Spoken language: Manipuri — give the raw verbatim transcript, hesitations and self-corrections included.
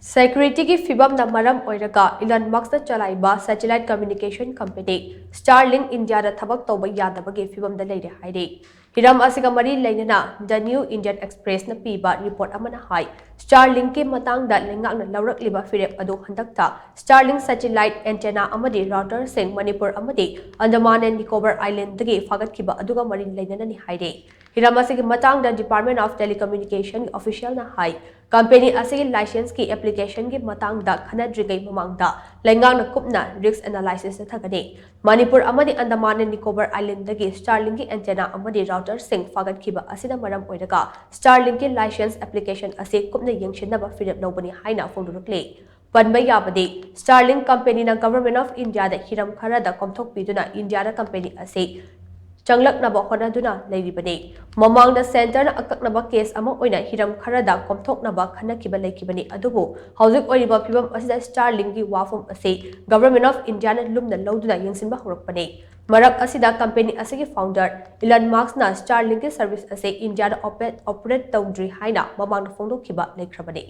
Securityꯒꯤ ꯐꯤꯕꯝꯅ ꯃꯔꯝ ꯑꯣꯏꯔꯒ Elon Muskꯅ ꯆꯂꯥꯏꯕ satellite communication company Starlink Indiaꯗ ꯊꯕꯛ ꯇꯧꯕ ꯌꯥꯗꯕꯒꯤ ꯐꯤꯕꯝꯗ ꯂꯩꯔꯦ ꯍꯥꯏꯔꯦ꯫ ꯍꯤꯔꯝ ꯑꯁꯤꯒ ꯃꯔꯤ ꯂꯩꯅꯅ The New Indian Expressꯅ ꯄꯤꯕ report ꯑꯃꯅ ꯍꯥꯏ, Starlinkꯀꯤ ꯃꯇꯥꯡꯗ ꯂꯩꯉꯥꯛꯅ ꯂꯧꯔꯛꯂꯤꯕ ꯐꯤꯔꯦꯞ ꯑꯗꯨ ꯍꯟꯗꯛꯇ Starlink satellite antenna ꯑꯃꯗꯤ routerꯁꯤꯡ ꯃꯅꯤꯄꯨꯔ ꯑꯃꯗꯤ Andaman and Nicobar Islandꯗꯒꯤ ꯐꯥꯒꯠꯈꯤꯕ ꯑꯗꯨꯒ ꯃꯔꯤ ꯂꯩꯅꯅꯅꯤ ꯍꯥꯏꯔꯦ꯫ ꯍꯤꯔꯝ ꯑꯁꯤꯒꯤ ꯃꯇꯥꯡꯗ Department of Telecommunication officialꯅ high, company ꯑꯁꯤꯒꯤ licenseꯀꯤ applicationꯒꯤ ꯃꯇꯥꯡꯗ ꯈꯟꯅꯗ꯭ꯔꯤꯉꯩ ꯃꯃꯥꯡꯗ ꯂꯩꯉꯥꯛꯅ ꯀꯨꯞꯅ risk analysis ꯆꯠꯊꯒꯅꯤ꯫ ꯃꯅꯤꯄꯨꯔ ꯑꯃꯗꯤ Andaman and Nicobar Islandꯗꯒꯤ Starlinkꯀꯤ antenna ꯑꯃꯗꯤ routerꯁꯤꯡ ꯐꯥꯒꯠꯈꯤꯕ ꯑꯁꯤꯅ ꯃꯔꯝ ꯑꯣꯏꯔꯒ Starlinkꯀꯤ license application ꯑꯁꯤ ꯀꯨꯞꯅ ꯌꯦꯡꯁꯤꯟꯅꯕ ꯐꯤꯔꯦꯞ ꯂꯧꯕꯅꯤ ꯍꯥꯏꯅ ꯐꯣꯡꯗꯣꯔꯛꯂꯤ꯫ ꯄꯟꯕ ꯌꯥꯕꯗꯤ, Starlink companyꯅ Government of Indiaꯗ ꯍꯤꯔꯝ ꯈꯔꯗ ꯀꯣꯝꯊꯣꯛꯄꯤꯗꯨꯅ Indiaꯗ company ꯑꯁꯤ ꯆꯪꯂꯛꯅꯕ ꯍꯣꯠꯅꯗꯨꯅ ꯂꯩꯔꯤꯕꯅꯤ꯫ ꯃꯃꯥꯡꯗ centreꯅ ꯑꯀꯛꯅꯕ case ꯑꯃ ꯑꯣꯏꯅ ꯍꯤꯔꯝ ꯈꯔꯗ ꯀꯣꯝꯊꯣꯛꯅꯕ ꯈꯟꯅꯈꯤꯕ ꯂꯩꯈꯤꯕꯅꯤ, ꯑꯗꯨꯕꯨ ꯍꯧꯖꯤꯛ ꯑꯣꯏꯔꯤꯕ ꯐꯤꯕꯝ ꯑꯁꯤꯗ Starlinkꯀꯤ ꯋꯥꯐꯝ ꯑꯁꯤ Government of Indiaꯅ ꯂꯨꯝꯅ ꯂꯧꯗꯨꯅ ꯌꯦꯡꯁꯤꯟꯕ ꯍꯧꯔꯛꯄꯅꯤ꯫ ꯃꯔꯛ ꯑꯁꯤꯗ company ꯑꯁꯤꯒꯤ founder Elon Muskꯅ Starlinkꯀꯤ service ꯑꯁꯤ Indiaꯗ operate ꯇꯧꯗ꯭ꯔꯤ ꯍꯥꯏꯅ ꯃꯃꯥꯡꯗ ꯐꯣꯡꯗꯣꯛꯈꯤꯕ ꯂꯩꯈ꯭ꯔꯕꯅꯤ꯫